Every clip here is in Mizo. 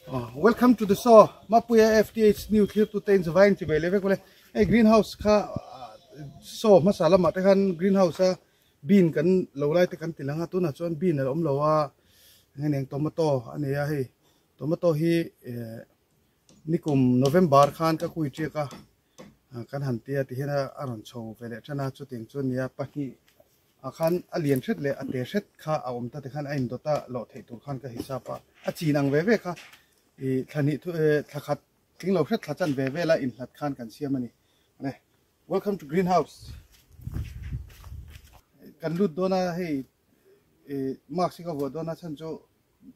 Welcome to the show Mapuia FTH new thlir tu te in chawai in chi bai leh vek awle hei green house kha show hmasa lamah te khan green house a bean kan lo lai te kan ti lang a tunah chuan bean a awm lo a eng eng tomato a nei a hei tomato hi eh nikum November khan ka kui tiak a kan han tia ti hian a rawn chho ve leh tan a chutiang chu ania pahnih ah khan a lian hret leh a te hret kha a awm ta te khan a indawt a lawh theih tur khan ka hisap a a chin ang ve ve kha ih thla hnih thu eh thla khat tling lo hret thla chan ve vel a inhlat khan kan siam a ni le welcome to green house kan lut dawn a hei ih mask hi ka vuah dawn a chhan chu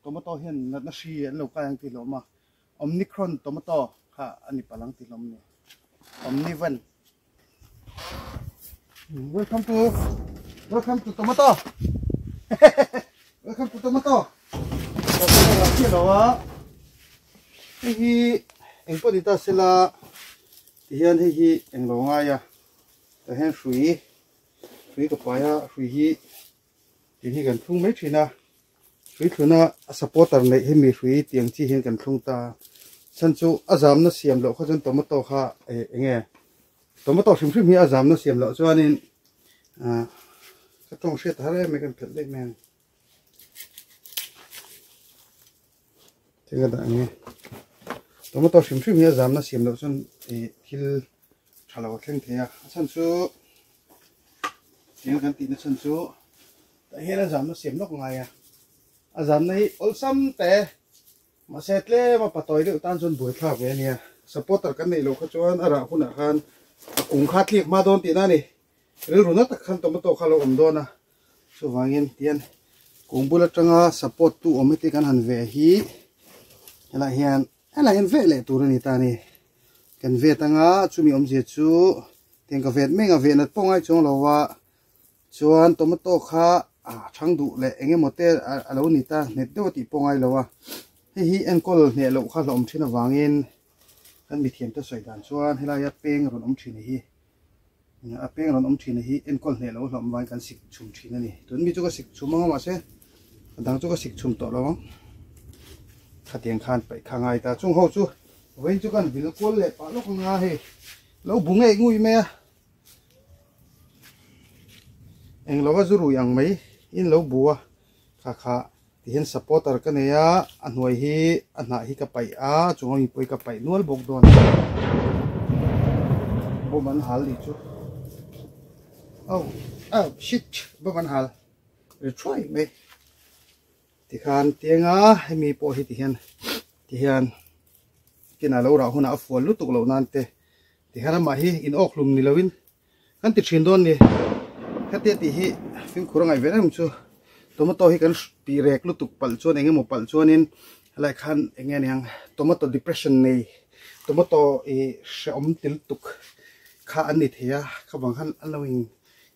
tomato hian natna hri an lo kai ang tih hlawm a omnicron tomato kha a ni palh ang tih hlawm a ni omnivan. Welcome to welcome to tomato. Welcome to tomato. Hei hi eng pawh ni ta sela tihian hei hi eng lo ngai a tah hian hrui hrui ka pai a hrui hi tih hi kan thlung mai thin a hrui thluna a supporter neih hemi hrui tiang chi hian kan thlung ta chhan chu a zamna siam loh kha chuan tomato kha eh eng nge tomato hrim hrim hi a zamna siam loh chuanin ah ka tawng hriat har em mai kan phelh daih mai ang thil ka dah ang e tomato hrim hrim hi a zamna siam loh chuan ih thil tha lo a thleng thei a a chhan chu eng kan tihna chhan chu tah hian a zamna siam lawk ngai a a zamna hi awlsam te mahse tlem a patawi deuh tan chuan buaithlak ve a nia supporter kan neih loh kha chuan a rah hunah khan a kung kha tliak hma dawn tihna a ni rilru na tak khan tomato kha a lo awm dawn a chuvangin tihian kung bul atanga support tu awm heti kan han ve hi helaiah hian Helai hian veh leh tur a ni ta a ni. Kan vet anga chumi awmzia chu tiang ka vet mek a, veh nat pawh ngai chuang lo a, chuan tomato kha a thang duh leh eng emaw te a lo ni ta nghet deuh a tih pawh ngai lo a. Hei hi enkawl hneh loh kha hlawm thin avangin kan mithiam te sawi dan chuan helaia peng rawn awm thin hi a peng rawn awm thin hi enkawl hneh loh hlawm avangin kan sik chhum thin a ni. Tun mi chu ka sik chhum ang a mahse a dang chu ka sik chhum tawh lo ang. Khatiang khan paih kha ngai ta chung ho chu vawiin chu kan vil kual leh pah lawk anga hei lo bu ngei ngui mai a eng lova zu rui ang mai in lo bu a kha kha tihian supporter ka nei a a hnuai hi a hnah hi ka paih a chung ami pawh hi ka paih nual bawk dawn bawm an hal nih chu oh oh shit bawm an hal ri thuai mai. Tikhan tianga hemi pawh hi tihian tihian kinah lo rah hunah a fual lutuk loh nan te tihian amah hi in awk hlum ni loin kan ti thin dawn ni hetia tih hi fimkhur a ngaih ve em chu tomato hi kan pi rek lutuk palh chuan eng emaw palh chuanin helai khan eng nge niang tomato depression nei tomato ih hrehawm ti lutuk kha an ni thei a kha vang khan an lo in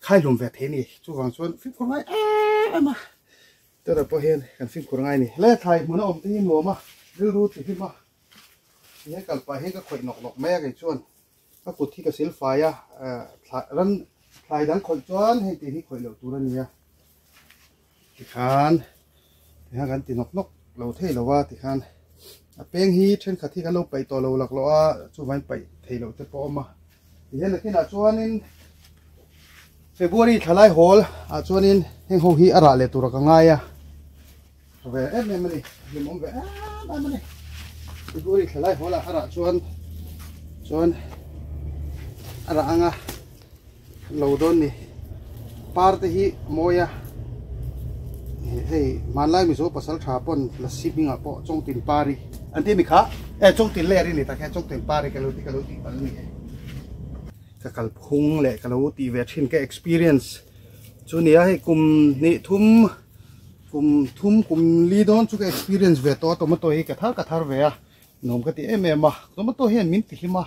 khai hlum ve thei a ni chuvang chuan fimkhur ngai em em a. Tuna pawh hian kan fimkhur ngai a ni. Hle thlai hmun a awm te hi nuam a, rilru ti hlim a. Tihian kal pah hian ka khawih nawk nawk mai a kei chuan ka kut hi ka sil fai a, thlai ran thlai dang khawih chuan hei tih hi khawih loh tur a ni a. Tikhan tihian kan ti nawk nawk lo thei lo a tikhan a peng hi thenkhat hi kan lo paih tawh lo laklawh a chuvangin paih thei loh te pawh a awm a. Tihian nakinah chuanin February thlalai hawl ah chuanin heng ho hi a rah leh tura ka ngai a tha ve em em a ni hlimawm ve em em a ni February thlalai hawl ah a rah chuan chuan a rah anga lo dawn ni par te hi mawi a hei hmanlai mizo pasal tha pawn lasi hmingah pawh chawngtin pari an ti a mi kha eh chawngtin ler i ni tak hian chawngtin pari ka lo ti ka lo tih palh a ni e. Ka kal phung leh ka lo tih ve thin ka experience chu nia hei kum hnih thum kum thum kum li dawn chu ka experience ve tawh a tomato hi ka thar ka thar ve a nuam ka ti em em a tomato hian min ti hlim a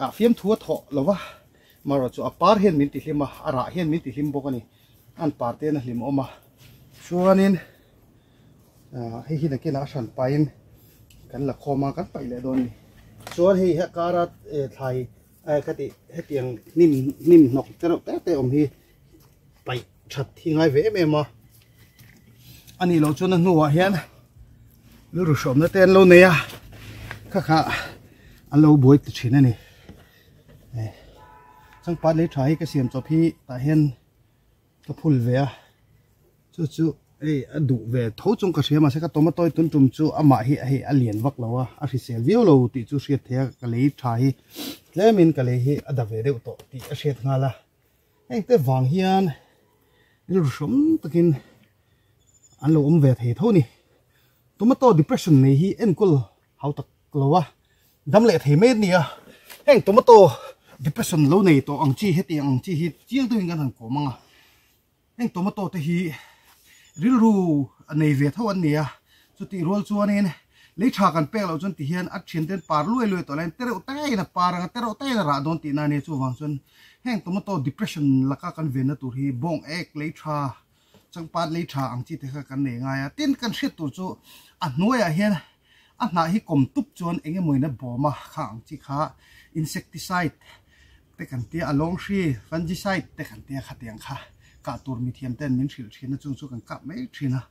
ah fiamthu a thawh lo va marawh chu a par hian min ti hlim a a rah hian min ti hlim bawk a ni an par te hian a hlim awm a chuanin ah hei hi nakinah a hran pahin kan la khawm a kan paih leh dawn a ni chuan hei hi a kara eh thlai eh ka tih hetiang hnim hnim hnawk te reuh te te awm hi paih that hi ngai ve em em a a nih loh chuan a hnuah hian Rilru hrawmna te an lo nei a, kha kha an lo buai ta thin a ni. Changpat lei tha hi ka siam chawp hi tah hian ka phul ve a, chu chu hei a duh ve tho chung ka hria mahse ka tomato hi tun tum chu amah hi hei a lian vak lo a, a hrisel viau lo tih chu hriat theih a, ka lei tha hi tlemin ka lei hi a da ve deuh tawh tih a hriat nghal a. Heng te vang hian rilru hrawm takin an lo awm ve thei tho ni. Tomato depression nei hi enkawl hau tak lo a, dam leh thei mai a ni a. Heng tomato depression lo nei tawh ang chi hetiang ang chi hi chiang deuhin kan han kawm ang a. Heng tomato te hi rilru a nei ve tho an ni a, chutih rual chuanin lei tha kan pek loh chuan tihian a thian ten par luai luai tawh laiin tereuh taiin a par ang a, tereuh taiin a rah dawn tihna a nia. Chuvang chuan heng tomato depression laka kan venna tur hi bawng ek lei tha, changpat lei tha ang chi te kha kan nei ngai a. Tin, kan hriat tur chu a hnuaiah hian a hnah hi kawm tup chuan eng emawin a bawm a, kha ang chi kha insecticide te kan tia, a lawng hri, fungicide te kan tia khatiang kha kah tur mithiam ten min hrilh thin a, chung chu kan kap mai thin a.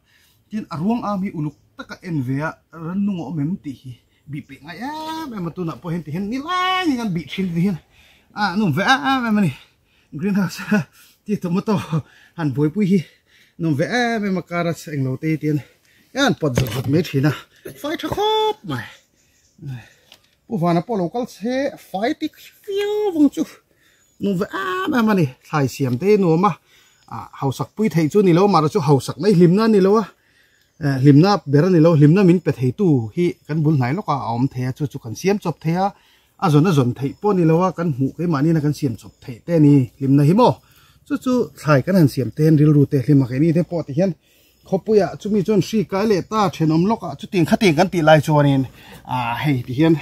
Tin, a ruang am hi uluk taka en ve a, rannung a awm em tih hi bih peih ngai em em a, tunah pawh hian tihian nilai in kan bih thin ti hian a an awm ve em em a ni. Greenhouse a ti tomato han buaipui hi an awm ve em em a, carrots englo te hi tihian an pawt zawt zawt mai thin a, fai tha khawp mai. Pu Vana pawh lo kal che fai tik viau vang chu nuam ve em em a ni. Thlai siam te hi nuam a, ah hausak pui theih chu ni lo mahra chu hausak mai hlimna a ni lo a, eh hlimna ber a ni lo hlimna min pe thei tu hi kan bul hnai lawk ah a awm thei a chu chu kan siam chawp thei a, a zawn a zawn theih pawh a ni lo a kan hmuh keimahni na kan siam chawp theih te a ni hlimna hi maw chu chu thlai kan han siam te hian rilru te hlim a keini te pawh ti hian. Khawpuiah chumi chuan hri kai leh ta thenawm lawkah chutiang khatiang kan tih lai chuanin ah hei ti hian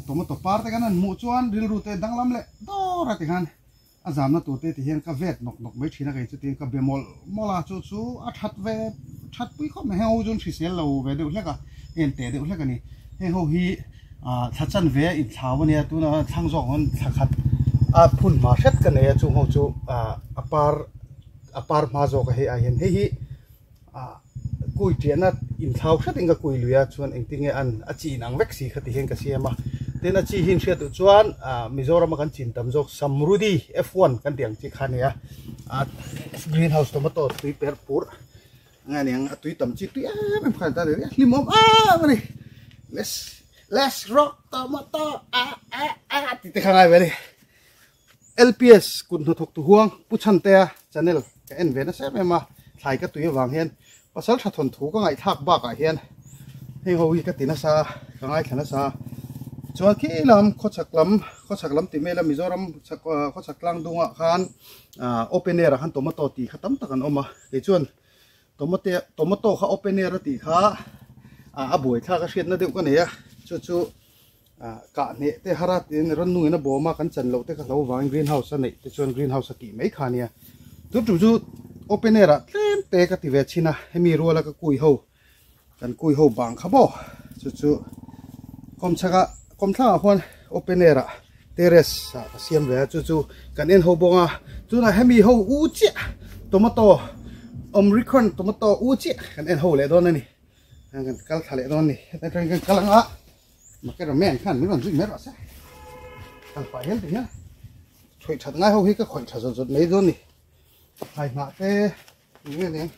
tomato par te kan han hmuh chuan rilru te danglam leh dawr a ti khan a zamna tur te ti hian ka vet nawk nawk mai thin a kei chutiang ka be mawlh mawlh a chu chu a that ve that pui khawp mai heng ho chuan hrisel lo ve deuh hlek a heng teh deuh hlek a ni heng ho hi ah thla chanve a inthlau a nia tuna thlang zawk ang thla khat a phun hma hret ka nei a chung ho chu ah a par. A par hma zawk a hei ai hian hei hi ah kui tiahna inthlau hretin ka kui lui a chuan engtinge an a chi inang vek si kha ti hian ka siam a tin a chi hi in hriat duh chuan ah Mizoram a kan chin tam zawk Samrudi F one kan tih ang chi kha a ni a ah green house tomato tui per pur nge niang a tui tam chi tui em em kha a ni ta a ni hlimawm em a ni let's let's rock tomato ah ah ah tih te kha ngai ve a ni. LPS kut hnathawk tu huang Pu Chhantea channel ka en ve nasa em em a, thlai ka tui avang hian pasal tha thawn thu ka ngaihthlak bakah hian heng ho hi ka ti nasa a, ka ngaithla nasa a. Chuan khi lam khawchhak lam, khawchhak lam tih mela Mizoram chhak khawchhak tlang dungah khan open air ah khan tomato tih kha tam tak an awm a, kei chuan tomato tomato kha open air a tih kha a buaithlak a hriatna deuh ka nei a, chu chu. Kah hneh te har a tin rawn nungin a bawm a kan chan loh te kha hlo vangin green house a neih te chuan green house a tih mai kha nia. Tun tum chu open air ah tlem te ka ti ve chhin a hemi ruala ka kui ho kan kui ho bang kha maw chu chu kawmchhak ah kawmthlang ah khuan open air ah terrace ah ka siam ve a chu chu kan en ho bawk a tunah hemi ho u chiah tomato omricron tomato u chiah kan en ho leh dawn a ni kan kal thla leh dawn a ni heta tangin kan kal ang a. Makera men khan min rawn zui mai rawh se. Kal pah hian ti hian chhuih that ngai ho hi ka khawih tha zawt zawt mai dawn ni. Thlai hnah te eng nge nen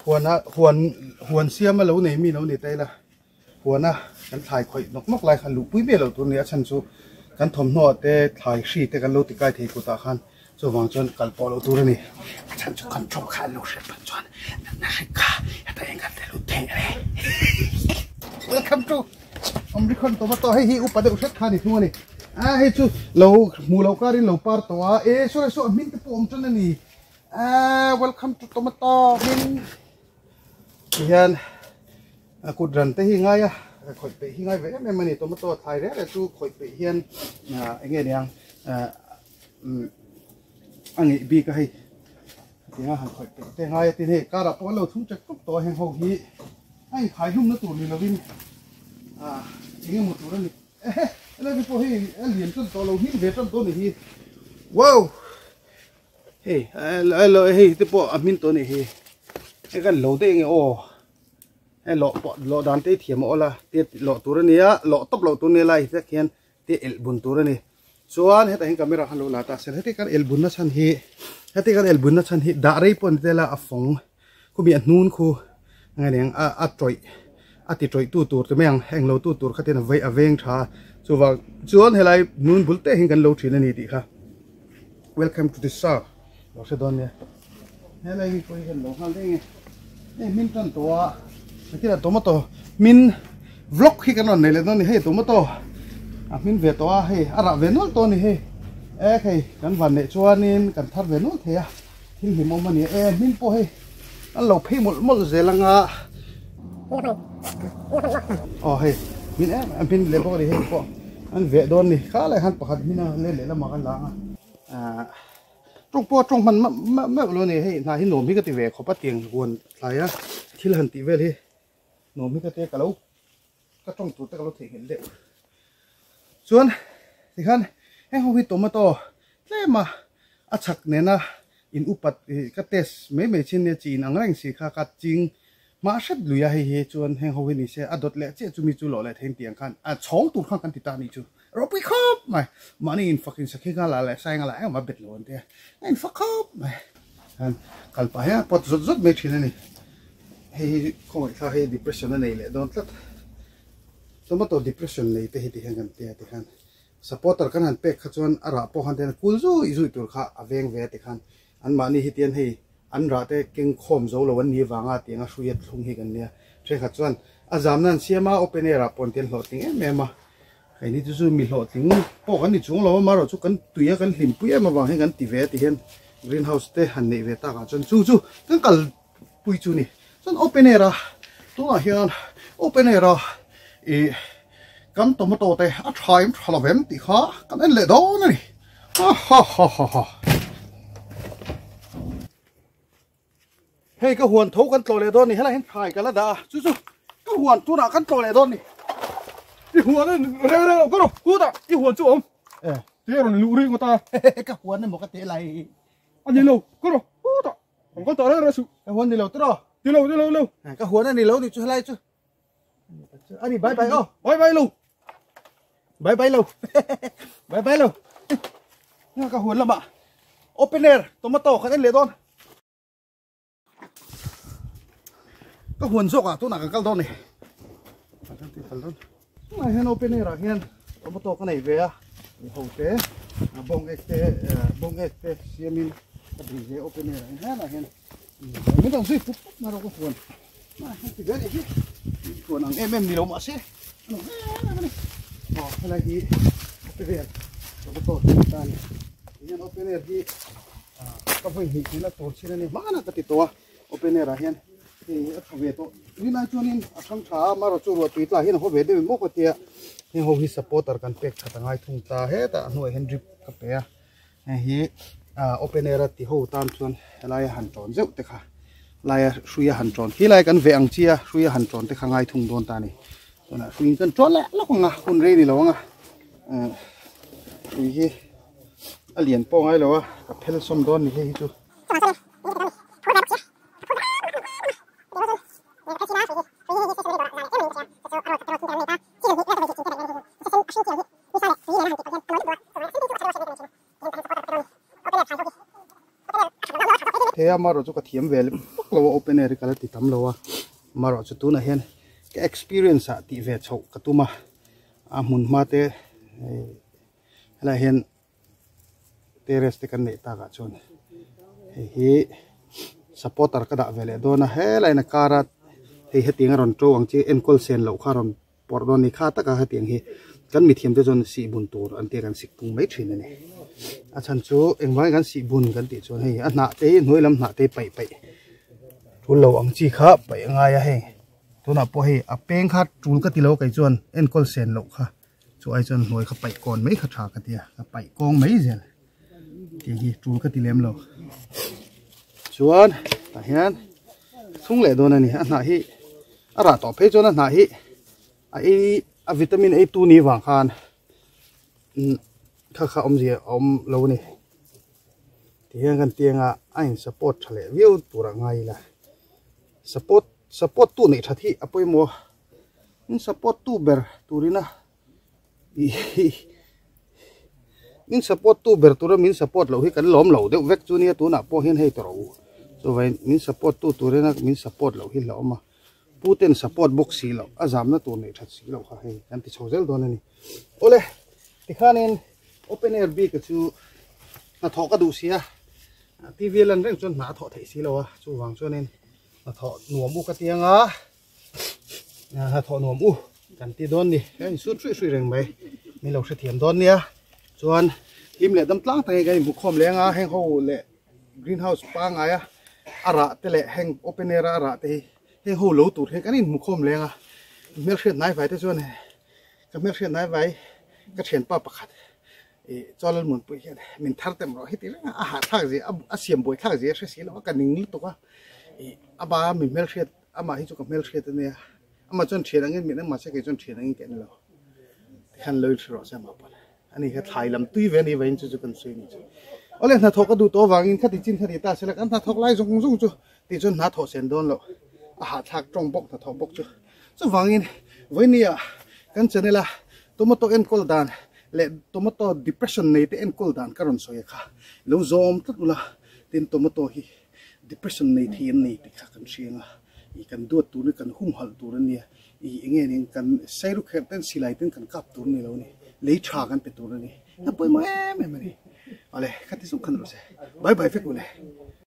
huan a huan huan siam a lo nei mi lo ni ta ila huan a kan thlai khawih nawk nawk lai khan luhpui miah lo tur a ni a chhan chu kan thawmhnaw ah te thlai hri te kan lo ti kai thei kutah khan chuvang chuan kal pawh lo tur a ni. A chhan chu kan thawm kha an lo hriat pah chuan natna hrik kha heta eng kan tel ut thei a ni. Welcome to Omricron tomato hei hi upa deuh hret kha a ni thung a ni. A hei chu lo hmuh loh karin lo par tawh a e saw saw a hming te pawh awm tan a ni. A welcome to tomato hming tihian a kut ran te hi ngai a khawih peih hi ngai ve em em a ni tomato thlai reng reng chu khawih peih hian eng nge niang a ngeih bik a hei tinga han khawih peih te ngai a tin hei karah pawh an lo thum ṭek ṭuk tawh a heng ho hi a inkhai hlumna tur ni lovin ah eng emaw tur a ni ehe helai te pawh hei a lian tan tawh lo hming ve tan tawh a ni hi wow hei hei te pawh a hmin tawh a ni hi hei kan lo daih ang e aw. Hei lawh pawh lawh dan te hi thiam a awl a tia lawh tur a nia lawh tawp loh tur nia lai hi hian tia elh bun tur a ni. Chuan hetah hian camera khan lo la ta sel heti kan elh bunna chhan hi heti kan elh bunna chhan hi dah rei pawh a ni tel a a fawng khumi a hnun khu eng nge niang a a tawih a ti tawih tu tur ti mai ang eng lo tu tur kha ten a vei a veng tha a chuvang chuan helai hnun bul te hian kan lo thin a ni tih kha welcome to the sir lo hre dawn nia helai hi pawh hi kan lo nghal daih nge hei hmin tan tawh a nakina tomato hmin vlog hi kan rawn nei leh dawn a ni hei tomato a hmin ve tawh a hei a rah ve nual tawh a ni hei ek hei kan van neih chuanin kan thar ve nual thei a. Thil hlim awm a ni e, hmin pawh hei an lo phei mawlh mawlh zel anga aw hei hmin em em hmin leh bawk a ni hei pawh an veh dawn a ni kha lai khan pakhat hmin a let leh lamah kan la anga ah tawng pawh a tawng hman meuh meuh lo a ni hei hna hi nuam hi ka ti ve khawp a tiang huan thlai a thil han tih vel hi nuam hi ka tia ka lo ka tawng tur te ka lo theihnghilh deuh chuan tikhan heng ho hi tomato tlem a a chhak nena in upat ka test mai mai chin nia chi in ang reng si kha ka ching hma hret lui a hei hi chuan heng ho hi ni se a dawt leh chiah chumi chu lawh leh thei tiang khan a chhawng tur khan kan ti ta anih chu ropui khawp mai mahni in fak in sakhi nghal ah leh sai nghal ah engmah bet lo an tia a in fak khawp mai hian kal pah hian pawt zawt zawt mai thin a ni. Hei hi khawngaih thlak hi depression a nei leh dawn tlat. Tomato depression nei te hi ti hian kan tia ti khan supporter kan han pek kha chuan a rah pawh khan tian kul zui zui tur kha a veng ve a ti khan anmahni hi tian hei an rah te keng khawm zo lo an ni vanga tiang a hruia thlung hi kan nia. Thenkhat chuan a zamna an siam a open air ah pawh tian hlawhtling em em a. Hei ni chu chu mi hlawhtling pawh kan ni chung lo a marawh chu kan tui a kan hlimpui em avang hian kan ti ve a ti hian greenhouse te han neih ve takah chuan chu chu kan kal pui chu ni chuan open air a tunah hian open air a ih kan tomato te a tha em tha lo em tih kha kan en leh dawn a ni ha ha ha ha ha hei ka huan tho kan tlawh leh dawn a ni helai hian thlai ka la dah a chu chu ka huan tunah kan tlawh leh dawn a ni i huan a reng reng lo ka rawh kutah i huan chu a awm ti a rawn luh ri ngawt a ka huan emaw ka teh lai a ni lo ka rawh kutah Ang kal tawh reng reng suh. Ka huan ni lo tawh. Ti lo, ti lo, lo. Ka huan a ni lo ni chu helai chu. A ni bye bye aw. Bye bye lo. Bye bye lo. Bye bye lo. Nga ka huan lamah open air tomato khan en leh dawn. Ka huan zawk ah tunah kan kal dawn ni. Kan ti kal dawn. Tunah hian open air ah hian tomato ka nei ve a ho te bawng ek te bawng ek te siamin ka bei ve open air ah hian ah hian min rawn zui pup pup na rawh ka huan a ti ve leh hi huan ang em em ni lo mahse a nuam em em a ni aw helai hi open air tomato ta a ni hian open air hi ka vawi hnih tihna tur chin a ni hmanah ka ti tawh a open air ah hian hei a tha ve tawh rinai chuanin a hrang tha a marawh chu ruah tui tla hian a haw ve deuh em maw ka tia heng ho hi supporter kan pek that a ngai thung ta hetah a hnuaiah hian drip ka pe a hei hi open air a ti ho tan chuan helai a han tawn zeuh te kha lai a hrui a han tawn khi lai kan veh ang chi a hrui a han tawn te kha ngai thung dawn ta a ni tunah hruiin kan tawn leh lawk ang a hun rei ni lo ang a hrui hi a lian pawh ngai lo a ka phel sawm dawn ni hei hi chu. He amarawh chu ka thiam ve lem vak lo a open air hi ka la ti tam lo a amarawh chu tunah hian ka experience ah tih ve chhoh ka tum a a hmun hma te helaiah hian terrace te kan neih takah chuan hei hi supporter ka dah ve leh dawn a helaiin a kar a hei hetiang a rawn to ang chi enkawl sen loh kha a rawn pawrh dawn a ni kha taka hetiang hi kan mithiam te chuan sih bun tur an tia kan sik pung mai thin a ni a chhan chu engvangin kan sih bun kan tih chuan hei a hnah te hi hnuai lam hnah te hi paih paih tul lo ang chi kha paih a ngai a hei tunah pawh hei a peng kha tul ka ti lo kei chuan enkawl sen loh kha. Chu ai chuan hnuai kha paih kawn mai kha tha ka ti a, ka paih kawng mai zel tih hi tul ka ti lem lo. Chuan tah hian chhung leh dawn a ni, a hnah hi a rah tawh phei chuan a hnah hi a ei a vitamin ei tu ni vang khan kha kha awmzia a awm lo a ni. Ti hian kan tianga a in support tha leh viau tur a ngai ila support. Support tu neih that hi a pawimawh a, min support tu ber turina min support tu ber tura min support loh hi kan lawm lo deuh vek chu nia tunah pawh hian hei tawrh u chuvangin min support tu turina min support loh hi hlauhawm a pu ten support bawk si loh a zamna tur neih that si loh kha hei kan ti chho zel dawn a ni awle tikhanin open air bik a chu hnathawh ka duh si a T_V a lan reng chuan hna a thawh theih si lo a chuvang chuanin hnathawh nuam u ka ti anga hnathawh nuam u kan ti dawn ni ka insut hruih hruih reng mai min lo hrethiam dawn nia chuan hlim leh dam tlang tak hi kan inhmu khawm leng a heng ho leh greenhouse pangai a a rah te leh heng open air a a rah te hi heng ho lo tur hian kan inhmu khawm leng a hmelhriat hnai vai te chuan ka hmelhriat hnai vai ka thianpa pakhat Ih chuan Lalmuanpui hian min thar tem rawh heti reng a, a hahthlak zia a siam buai thlak zia a hre si lo a, ka ning lutuk a, ih a ba mi hmelhriat amah hi chu ka hmelhriat a nia, amah chuan thian angin min engmah se kei chuan thian angin ka en lo, tikhan lo inhre rawh se amah pawn ani kha thlai lam tui ve a ni veiin chu chu kan sawi a ni chu. Awle hnathawk a duh tawh avangin khati chin khati ta sela kan hnathawk lai zawng zawng chu tih chuan hna thawh sen dawn loh a hahthlak tawng bawk hnathawk bawk chu chuvangin vawinia kan channel a tomato enkawl dan leh tomato depression nei te enkawl dan ka rawn sawi a kha lo zawm tlat ula tin tomato hi depression nei thei an nei tih kha kan hria ang a ih kan duat tur ni kan humhalh tur a nia ih enge nen kan sairu kherh ten silai ten kan kap tur a ni lo a ni lei tha kan pe tur a ni a pawimawh em em a ni awle khati zawng khan rawh se bye bye vek ule.